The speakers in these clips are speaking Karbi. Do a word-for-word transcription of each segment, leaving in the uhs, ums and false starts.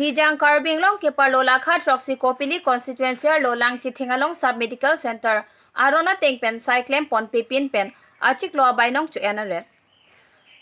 Nijang Karbi Anglong keparlo lakha throksi Kopili constituency arlo Langchithing along Sub Medical Center aron ateng pen sai klem ponpe pin pen achiklo abainong cho-en aret.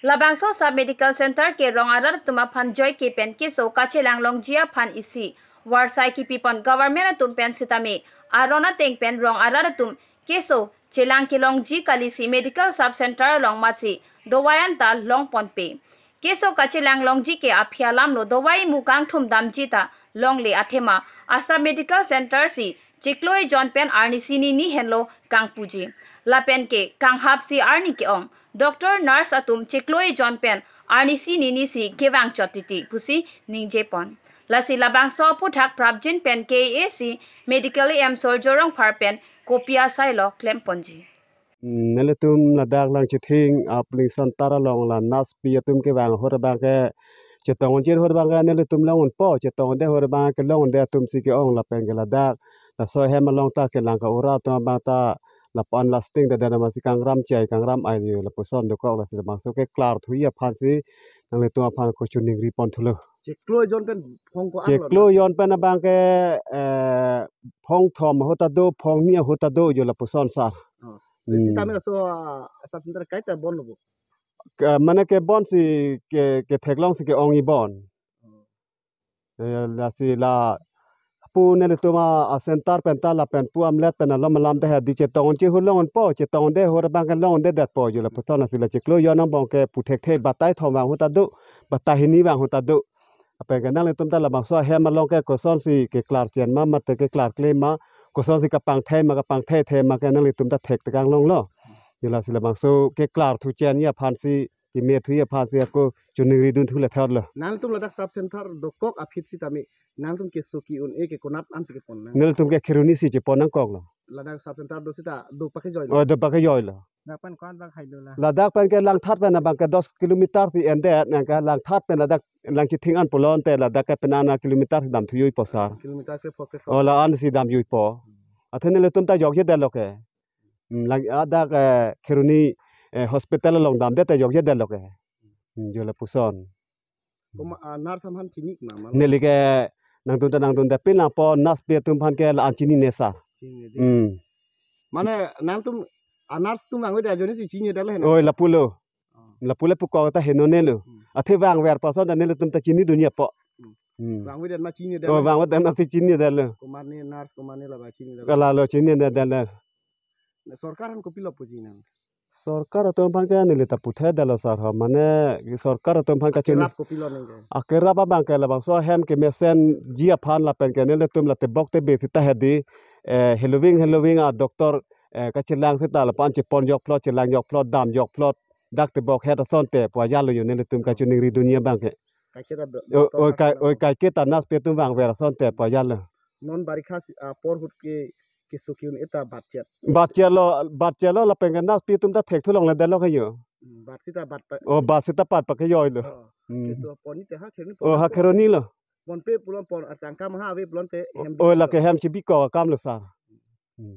Labangso Sub Medical Center ke rong arat atum aphan joike pen keso kachelang longji aphan isi varsai kipi pon government atum pen sitame aron ateng pen rong arat atum keso chelang kelongji kali si medical sub center along matsi dovai anta long ponpe. Keso kachelang longji ke aphi alam lo dovai mu kangthum damji ta longle athema a Sub Medical Center si chiklo ejon pen arnisi nini henlo kangpuji. Lapen ke kanghap si arni ke-ong doctor nurse atum chiklo ejon pen arnisi nini si kevang chot titi pusi ningje pon. Lasi labangso aphuthak prapjin pen K A A C Medical E M Soljo Rongphar pen kopi asai lo klem ponji. Hmm, nelitum ladak Langchithing a polling center along la nurse pi atum kevang ahut abang ke chetong unji ahut abang ke nelitum long unpo, chetong unde ahut abang kelong unde atum si ke-ong lapen ke ladak laso ahem along ta kelang ka-ura atum abang ta lapu-an lasting ta dana masi kangram chai kangram ai lapuson dokok, lasi labangso ke klar thuji aphan si nanglitum aphan ko choningri pon thulo. Chiklo ejon pen phong ko-an lo? Chiklo ejon pen abang ke, eh, phong thom ahut ta do, phong ni ahut ta do jo lapuson sar. Oh. Hmm. Sitame laso, ah, sub center kaita bon lo bo? Ke, mane ke bon si ke, ketheklong si ke-ongji bon. Oh. Eh, lasi lapu nelitum a center pen ta lapen pu amlet pen alom alam ta hedi chetong unji ahut long unpo, chetong unde ahut abang ke long undedetpo jo lapuson, lasi la chiklo ejon angbong ke pu thekthe, batai thom vang ahut ta do, batai hini vang ahut ta do. Lapen ke nanglitum ta labangso ahem along ke kosonsi keklar chen ma, mate keklar klem ma, kosonsi kapangthai ma, kapangthaithe ma ke nanglitum ta thektekang longlo. Jo lasi labangso keklar thu chenji aphan si, keme thuji aphan si ako choningri dun thu le thot lo. Nangtum ladak sub center dokok aphi sitame nangtum keso ki-un-e ke konat an si kepon nang? Nelitum ke Kheroni si chepon nangkok lo. Ladak sub center do sita do pakejoi lo? Oh, do pakejoi lo. Ladak pen ko-an bak hailo la? Ladak pen ke Langthat pen abang ke dos kilometer si endet, nang ke Langthat pen ladak Langchithing an pulote ladak ke pen ana kilometer si damthu jui po sar. Kilometer ke pho ke. Oh, la-an si dam jui po. Athe nelitum ta jokje detlo ke. Hmm, lang adak, eh, Kheroni, eh, hospital along damdet ta jokje detlo ke. Hmm, jo lapuson. Koma, ah, nurse aphan chini ma, ma? Neli ke nangdun ta nangdunde pin nangpo, nurse pi atum aphan ke la-an chinine sar. Chinine de. Hmm. Mane nangtum, ah, nurse atum vangvedet ajoine si chinine detlo he na? Oi, lapulo. Oh. Lapu le pukok ta henonelo. Hmm. Athe vangver puson ta nelitum ta chinidunji apo. Hmm. Hmm. Vangvedet ma chinine detlo? Oh, vangvedet ma si chinine detlo. Komatne nurse, komatne la ba chinine detlo? Kalalo chinine detlo. Na sorkar aphan kopilo puji nang? Sorkar atum aphan ke neli ta puthot detlo sar ho, mane sorkar atum aphan kachin. Akerap kopilo nang ke? Akerap abang ke labangso ahem kemesenji aphan lapen ke nelitum la tebok tebe sita hedi, eh, heloving heloving a doctor, eh, kachelang sita lapu-an chepon jokplot, chelang jokplot, dam jokplot, dak tebok het asonte pu ajatlo jo nelitum kachoningri dunji abang ke. Kaiketa do-, oi, doctor oi, kai, kachelo. Oi, kaiketa nurse pi atum vangver asonte pu ajatlo. Non barikha si, ah, apor ahut ke, keso ki-un-e ta batchet? Batchet lo, batchet lo lapen ke nurse pi atum ta thekthulongle detlo ke jo. Hmm, bat sita bat pa- Oh, bat sita pat pakejoi lo. Oh. Hmm. Keso pon ni te ha Kheroni pon. Oh, ha Kheroni lo. Ponpe pulo pon, ah, tangka maha ave pulote. Oh, hem oh, bikok lake lo. Hem chibikok akam lo sar. Hmm.